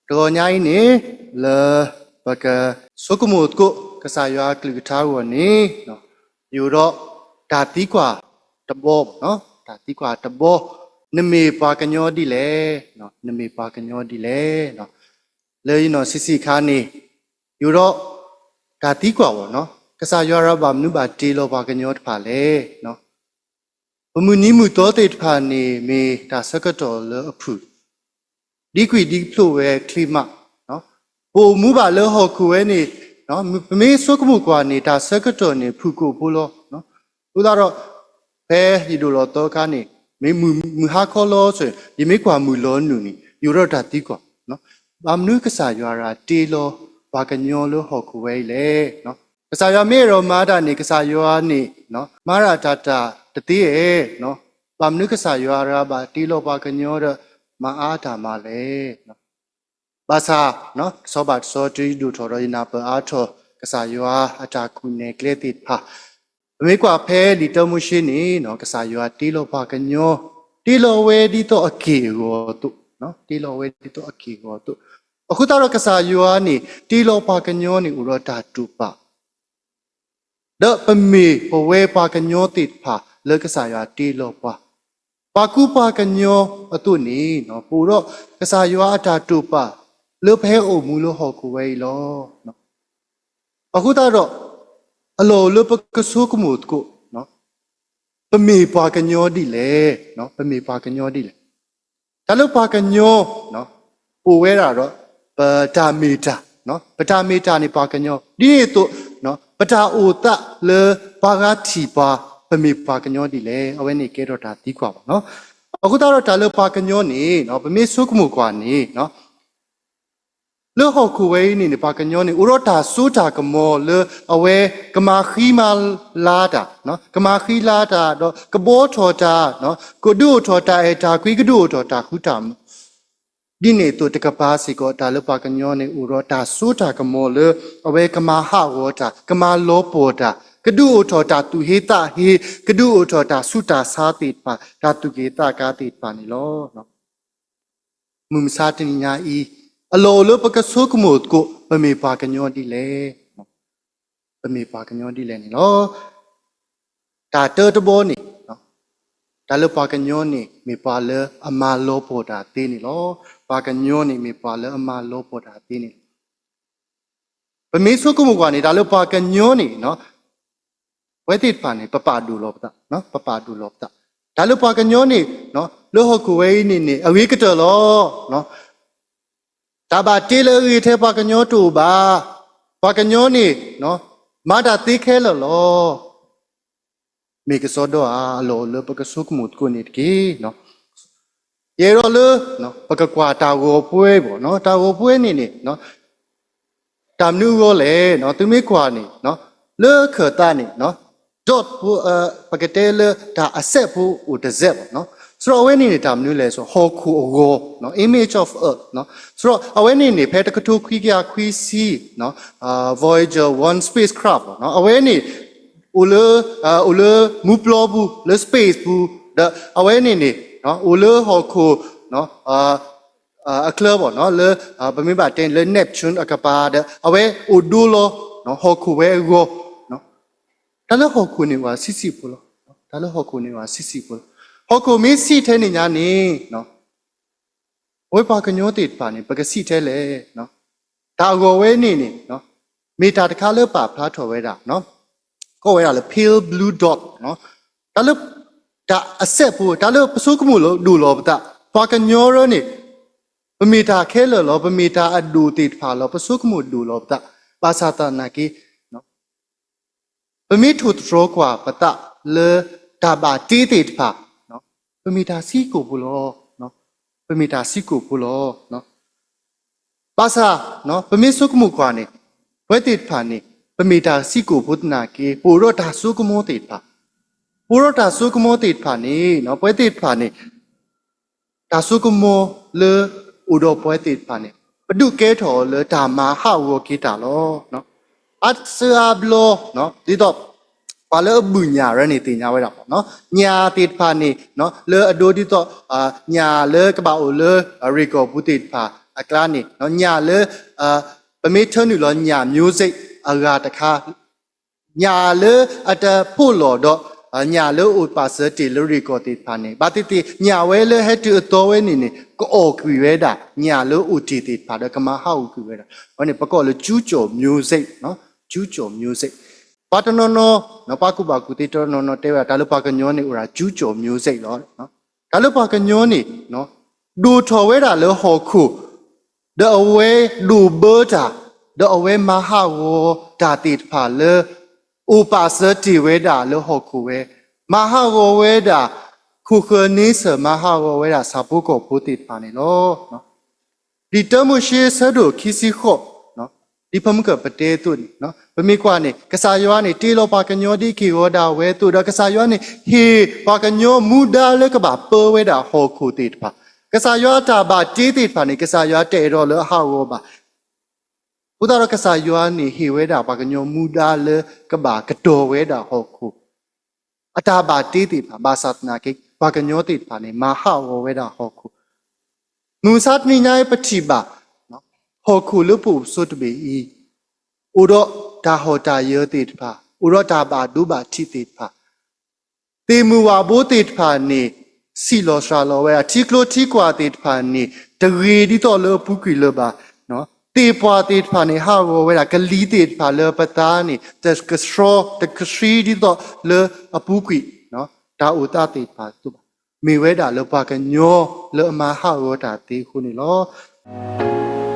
တဂီၤညါအံၤန့ၣ် လၢပကဆိကမိၣ်သကိး ကစၢ်ယွၤအကလုၢ်ကထါအဂီၢ်န့ၣ် ယအိၣ်ဒီးတၢ်သံကွၢ်တဘီ, တၢ်သံကွၢ်တဘီ, နမ့ၢ်ပှၤကညီဒ်လဲၣ်, နမ့ၢ်ပှၤကညီဒ်လဲၣ်. လၢယနီၢ်ဆံးဆံးအခါန့ၣ် ယအိၣ်ဒီးတၢ်သံကွၢ်ဘၣ်, ကစၢ်ယွၤရၤဘၣ်မနုၤဘၣ်တ့လီၤပှၤကညီတဖၣ်လဲၣ်. ပမုၢ်နံၤမုၢ်သီသ့ၣ်တဖၣ်န့ၣ် မ့ၢ်တၢ်ဆၢကတီၢ်လၢအဖုၣ် ဒံကွံာ်ဒံဖျိးဝဲချ့မး, ပအိၣ်မူဘၣ်လၢဟီၣ်ခိၣ်ဝဲန့ၣ် ပမ့ၢ်ဆိကမိၣ်ကွၢ်န့ၣ် တၢ်ဆၢကတီၢ်န့ၣ် ဖုၣ်ကိာ်ဖိလီၤ. အဃိသတးဒီး ဖဲယဒိၣ်လီၤသီအခါန့ၣ် မ့ၢ်မုၢ်ဟါခီလီၤဆိ ယမ့ၢ်ကွၢ်မုၢ်လီၤနုာ်န့ၣ် ယအိၣ်ဒီးတၢ်သံကွၢ်, ဘၣ်မနုၤကစၢ်ယွၤရၤတ့လီၤပှၤကညီလၢဟီၣ်ခိၣ်ဝဲအံၤလဲၣ်. ကစၢ်ယွၤမ့ၢ်အဲၣ်ဒိးမၤတၢ်န့ၣ် ကစၢ်ယွၤန့ၣ် မၤတၢ်တၢ်တသ့ဧါ. ဘၣ်မနုၤကစၢ်ယွၤရၤဘၣ်တ့လီၤပှၤကညီဒီး မၤအါတၢ်မးလဲၣ်. ဘၣ်ဆၣ် တဆီဘၣ်တဆီတုၤယဒိၣ်ထီၣ်ဒီးယနၢ်ပၢၢ်အါထီၣ် ကစၢ်ယွၤအတၢ်ကူၣ်နဲၣ်ကျဲသ့ၣ်တဖၣ်, ပမ့ၢ်ကွၢ်ဖဲလံာ်တၢမိၤၡ့န့ၣ် ကစၢ်ယွၤတ့လီၤပှၤကညီ, တ့လီၤဝဲဒ်သိးအက့ၢ်အဂီၤအသိး, တ့လီၤဝဲဒ်သိးအက့ၢ်အဂီၤအသိး, အဃိသတးဒီးကစၢ်ယွၤန့ၣ် တ့လီၤပှၤကညီန့ၣ် အိၣ်ဒီးတၢ်တိာ်ပာ် ဒီးပမ့ၢ်ပဝဲပှၤကညီသ့ၣ်တဖၣ်လၢကစၢ်ယွၤတ့လီၤပှၤ, ပှၤကူပှၤကညီအသိးန့ၣ် ပအိၣ်ဒီးကစၢ်ယွၤအတၢ်တိာ်ပာ် လၢပဟဲအိၣ်မူလၢဟီၣ်ခိၣ်ဝဲအံၤလီၤ. အဃိသတးဒီး အလီၢ်အိၣ်လၢပကဆိကမိၣ်သကိး ပမ့ၢ်ပှၤကညီဒ်လဲၣ်, ပမ့ၢ်ပှၤကညီဒ်လဲၣ်. တၢ်လၢပှၤကညီ အိၣ်ဝဲဒၣ်ဒီး ပတၢ်မ့ၢ်တၢ်, ပတၢ်မ့ၢ်တၢ်န့ၣ်ပှၤကညီ, ဒ်န့ၣ်အသိး ပတၢ်အိၣ်သးလၢပှၤဂၤထံၣ်ပှၤ ပမ့ၢ်ပှၤကညီဒ်လဲၣ်, အဝဲန့ၣ်ကဲထီၣ်တၢ်သံကွၢ်ဘၣ်. အဃိသတးဒီးတၢ်လၢပှၤကညီန့ၣ် ပမ့ၢ်ဆိကမိၣ်ကွၢ်န့ၣ် လၢဟီၣ်ခိၣ်ဝဲအံၤန့ၣ်န့ၣ် ပှၤကညီန့ၣ် အိၣ်ဒီးတၢ်စိတၢ်ကမီၤလၢအဝဲကမၤဃံမၤလၤတၢ်, ကမၤဃံလၤတၢ်ဒီးကဘှီထီၣ်တၢ်, ကဒုးအိၣ်ထီၣ်တၢ်အဲၣ်တၢ်ကွံ ကဒုးအိၣ်ထီၣ်တၢ်ဃူတၢ်မုာ်, ဒ်န့ၣ်အသိးတကပၤစ့ၢ်ကီး တၢ်လၢပှၤကညီန့ၣ် အိၣ်ဒီးတၢ်စိတၢ်ကမီၤလၢအဝဲကမၤဟးဂီၤတၢ်, ကမၤလီၤပှီၢ်တၢ်, ကဒုးအိၣ်ထီၣ်တၢ်သူၣ်ဟ့သးဟ့, ကဒုးအိၣ်ထီၣ်တၢ်ဆူးတၢ်ဆါသ့ၣ်တဖၣ်, တၢ်သူၣ်က့ၣ်သးကါသ့ၣ်တဖၣ်န့ၣ်လီၤ. မုၢ်မဆါတနံၤညါအံၤ အလီၢ်အိၣ်လၢပကဆိကမိၣ်သကိး ပမ့ၢ်ပှၤကညီဒ်လဲၣ်, ပမ့ၢ်ပှၤကညီဒ်လဲၣ်န့ၣ်လီၤ. တၢ်တၢတဘီန့ၣ် တၢ်လၢပှၤကညီန့ၣ် မ့ၢ်ပှၤလၢအမၤလီၤပှီၢ်တၢ်သ့န့ၣ်လီၤ. ပှၤကညီန့ၣ် မ့ၢ်ပှၤလၢအမၤလီၤပှီၢ်တၢ်သ့န့ၣ်လီၤ. ပမ့ၢ်ဆိကမိၣ်ကွၢ်န့ၣ် တၢ်လၢပှၤကညီန့ၣ် ပဝဲသ့ၣ်တဖၣ်န့ၣ် ပပာ်ဒိၣ်လီၤပသး, ပပာ်ဒိၣ်လီၤပသး. တၢ်လၢပှၤကညီန့ၣ် လၢဟီၣ်ခိၣ်ဝဲအံၤန့ၣ်န့ၣ် အဂ့ၤကတၢၢ်လီၤ. တၢ်ဘၣ်တ့လၢအဂ့ၤထဲပှၤကညီတအိၣ်ဘၣ်. ပှၤကညီန့ၣ် မၤတၢ်သ့ခဲလၢာ်လီၤ. မ့ၢ်ကစီဒီဧါ, အလီၢ်အိၣ်လၢပကဆိကမိၣ်သကိးန့ၣ်တက့ၢ်. ယအဲၣ်ဒိးလၢ ပကကွၢ်တၢ်ဂီၤပှဲၤဘၣ်, တၢ်ဂီၤပှဲၤန့ၣ်န့ၣ် တၢ်မနုၤအဂီၢ်လဲၣ်, သုမ့ၢ်ကွၢ်န့ၣ် လၢခၢၣ်သးန့ၣ် dot ဖိ ပကတဲလၢတၢ်အစဲးဖိအိၣ်တစဲးဘၣ်. စရီအဝဲန့ၣ်န့ၣ် တၢ်မနုၤလဲၣ်, ဟီၣ်ခိၣ်အဂီၤ, image of earth. စရီအဝဲန့ၣ်န့ၣ် ဖဲတကထိခွံကယၤခွံဆံ Voyager one spacecraft အဝဲန့ၣ် အိၣ်လၢ အိၣ်လၢမူပျီပူၤ လၢ space ပူၤ ဒီးအဝဲန့ၣ်န့ၣ် အိၣ်လၢဟီၣ်ခိၣ် အချၢဘၣ် လၢ ပမ့ၢ်ဘၣ်တဲလၢ Neptune အကပၤဒီး အဝဲအိၣ်ဒိလီၤ ဟီၣ်ခိၣ်ဝဲအဂီၢ်. တၢ်လၢဟီၣ်ခိၣ်န့ၣ်အိၣ်ဆံးဆံးဖိလီၤ. တၢ်လၢဟီၣ်ခိၣ်န့ၣ်အိၣ်ဆံးဆံးဖိလီၤ. ဟီၣ်ခိၣ်မ့ၢ်ဆံးထဲန့ၣ်ညါန့ၣ် ပဝဲပှၤကညီသ့ၣ်တဖၣ်န့ၣ် ပကဆံးထဲလဲၣ်. တၢ်အဂီၢ်ဝဲန့ၣ်န့ၣ် မ့ၢ်တၢ်တခါလၢပာ်ဖျါထီၣ်ဝဲဒၣ် ကိးဝဲဒၣ်လၢ pale blue dwarf တၢ်လၢ တၢ်အစဲးဖိ တၢ်လၢပဆိကမိၣ်ဒိၣ်လီၤပသး ပှၤကညီရၢန့ၣ် ပမ့ၢ်တၢ်ခဲလၢာ်လီၤ. ပမ့ၢ်တၢ်အဒိၣ်သ့ၣ်တဖၣ်လီၤ. ပဆိကမိၣ်ဒိၣ်လီၤပသး ဘၣ်ဆၣ်သနာ်က့ ပမ့ၢ်ထိၣ်သတြီၤကွၢ်ပသးလၢတၢ်ဘၣ်တ့သ့ၣ်တဖၣ် ပမ့ၢ်တၢ်ဆံးကိာ်ဖိလီၤ. ပမ့ၢ်တၢ်ဆံးကိာ်ဖိလီၤ. ဘၣ်ဆၣ် ပမ့ၢ်ဆိကမိၣ်ကွၢ်န့ၣ် ပဝဲသ့ၣ်တဖၣ်န့ၣ် ပမ့ၢ်တၢ်ဆံးကိာ်ဖိသနာ်က့ ပအိၣ်ဒီးတၢ်စိကမီၤသ့ၣ်တဖၣ် ပအိၣ်ဒီးတၢ်စိကမီၤသ့ၣ်တဖၣ်န့ၣ် ပဝဲသ့ၣ်တဖၣ်န့ၣ် တၢ်စိကမီၤလၢအိၣ်ဒီးပဝဲသ့ၣ်တဖၣ်န့ၣ် ပဒုးကဲထီၣ်အီၤလၢတၢ်မၤဟးဂီၤက့ၤတၢ်လီၤ. အါစုအါဘျီ ဒ်သိး ပှၤလၢအဘုၣ်ညၣ်ရၢန့ၣ်သ့ၣ်ညါဝဲဒၣ် ညၣ်သ့ၣ်တဖၣ်န့ၣ် လၢအဒိဒ်သိး ညၣ်လၢကဘၣ်အိၣ်လၢရ့ၣ်ကီၢ်ပူၤသ့ၣ်တဖၣ် အကျါန့ၣ် ညၣ်လၢ ပမ့ၢ်ထၢနုာ်လီၤညၣ် music အဂၤတခါ ညၣ်လၢအတဖှိၣ်လီၤဒီး ညၣ်လၢအိၣ်ပာ်စၢၤတ့ၢ်လၢရ့ၣ်ကီၢ်သ့ၣ်တဖၣ်န့ၣ် ဘၣ်သ့ၣ်သ့ၣ် ညၣ်ဝဲလၢဟဲတုၤအသီဝဲန့ၣ်န့ၣ် ကအီၣ်ကွံာ်ဝဲဒၣ် ညၣ်လၢအိၣ်တ့ၢ်သ့ၣ်တဖၣ်ဒီးကမၤဟးဂီၤကွံာ်ဝဲဒၣ် အဝဲန့ၣ် ပကိးလၢ ကျူးကျော် music, ကျူးကျော် music. ပှၤတနီၤနီၤ ပှၤကူၣ်ဘၣ်ကူၣ်သ့တနီၤနီၤတဲဝဲဒၣ် တၢ်လၢပှၤကညီန့ၣ်အိၣ်ဒၣ် ကျူးကျော် music လီၤ. တၢ်လၢပှၤကညီန့ၣ် ဒိၣ်ထီၣ်ဝဲဒၣ်လၢဟီၣ်ခိၣ် ဒီးအဝဲဒိၣ်ဘၢတၢ်, ဒီးအဝဲမၤဟးဂီၤတၢ်သ့ၣ်တဖၣ်လၢ အိၣ်ပာ်စၢၤတ့ၢ်ဝဲဒၣ်လၢဟီၣ်ခိၣ်ဝဲ, မၤဟးဂီၤဝဲဒၣ် ခိၣ်ဃၢၤန့ဆၢၣ် မၤဟးဂီၤဝဲဒၣ်ဆၣ်ဖိကီၢ်ဖိသ့ၣ်တဖၣ်န့ၣ်လီၤ. လံာ်တၢမိၤၡ့ဆၢဒိၣ်ခံဆံဃိး, ဒ်ဖၢမုၢ်ကၢၢ်ပတဲအသိးန့ၣ် ပမ့ၢ်ကွၢ်န့ၣ် ကစၢ်ယွၤန့ၣ် တ့လီၤပှၤကညီဒ်က့ၢ်ဂီၤဒၣ်ဝဲအသိး ဒီးကစၢ်ယွၤန့ၣ် ဟ့ၣ်ပှၤကညီမူဒါလၢကဘၣ်ပၢဝဲဒၣ်ဟီၣ်ခိၣ်သ့ၣ်တဖၣ်, ကစၢ်ယွၤအတၢ်ဘၣ်တ့သ့ၣ်တဖၣ်န့ၣ် ကစၢ်ယွၤတအဲၣ်ဒိးလၢအဟးဂီၤဘၣ် အဃိသတးဒီးကစၢ်ယွၤန့ၣ် ဟ့ၣ်ဝဲဒၣ်ပှၤကညီမူဒါလၢကဘၣ်ကတီၤဝဲဒၣ်ဟီၣ်ခိၣ် အတၢ်ဘၣ်တ့သ့ၣ်တဖၣ် ဘၣ်ဆၣ်သနာ်က့ ပှၤကညီသ့ၣ်တဖၣ်န့ၣ် မၤဟးဂီၤဝဲဒၣ်ဟီၣ်ခိၣ်, မုၢ်မဆါတနံၤညါအံၤ ပထံၣ်ဘၣ် ဟီၣ်ခိၣ်လၢပအိၣ်ပဆိးတဘ့ၣ်အံၤ အိၣ်ဒီးတၢ်ဟီၣ်တၢ်ယၢၤသ့ၣ်တဖၣ်, အိၣ်ဒီးတၢ်ဘၣ်ဒိဘၣ်ထံးသ့ၣ်တဖၣ် သ့ၣ်မုၢ်ဝၣ်ဘိသ့ၣ်တဖၣ်န့ၣ် ဆံးလီၤစှၤလီၤဝဲဒၣ်, ထံကျိထံကွၢ်သ့ၣ်တဖၣ်န့ၣ် တဂ့ၤဒ်သိးလၢအပူၤကွံာ်လၢၤဘၣ်, သ့ၣ်ပှၢ်သ့ၣ်တဖၣ်န့ၣ် ဟးဂီၤဝဲဒၣ်, ကလံၤသ့ၣ်တဖၣ်လၢပသါန့ၣ် တကဆှီ တကဆှံဒ်သိးလၢအပူၤကွံာ်, တၢ်အိၣ်သးသ့ၣ်တဖၣ်အသိးဘၣ်, မ့ၢ်ဝဲဒၣ်လၢပှၤကညီလၢအမၤဟးဂီၤတၢ်သ့အဃိန့ၣ်လီၤ.